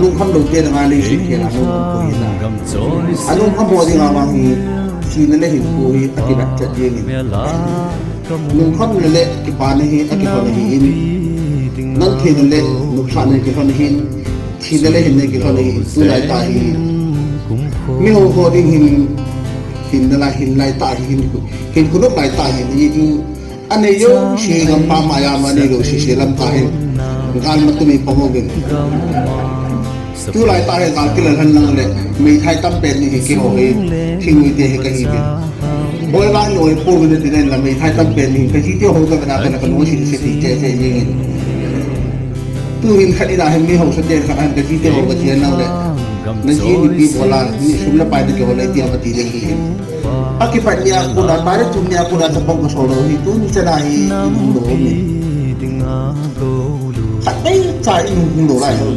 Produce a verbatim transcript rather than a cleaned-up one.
Lungkham lou te na ngai leiset khel a lungkham poi na. Alungkham ho dinga vang hi, thina le hinkho hi akivet chet jeng in. Lungkham le le kipana hi akilhon ahi in. Nang thina le nopsahna kilhon ahin. Thina le hinna kilhon ahi in. Tulai tah hi, miho ho ding hin, hinna lai, hin lai tah hi hin, hin khonop lai tah hi in. Anei jouse gampam a ama anei jouse se lam tah hin, gal ma tumi pang uvin. Tulai tah hi gal kila lhon lang le, meithai tam pen ni hi keiho hi, thingnoi te hi kahiuvin. Boi vang noi pouvin ati nen la, meithai tam pen ni hi, kajite ho kavena kana kanu se se ti che che jeng in. Tuhin khat ina hin mi hausa te khat hin kajite ho kache nang le, naji mipi bol a, mi sum le pai na kihol e ti ama ti ding ahi. Akipat nia kona, tarik thum nia kona chapang kasol lou hi, tuni chan a hi, inhung lou hi. Khatvei cha inhung lou lai hi.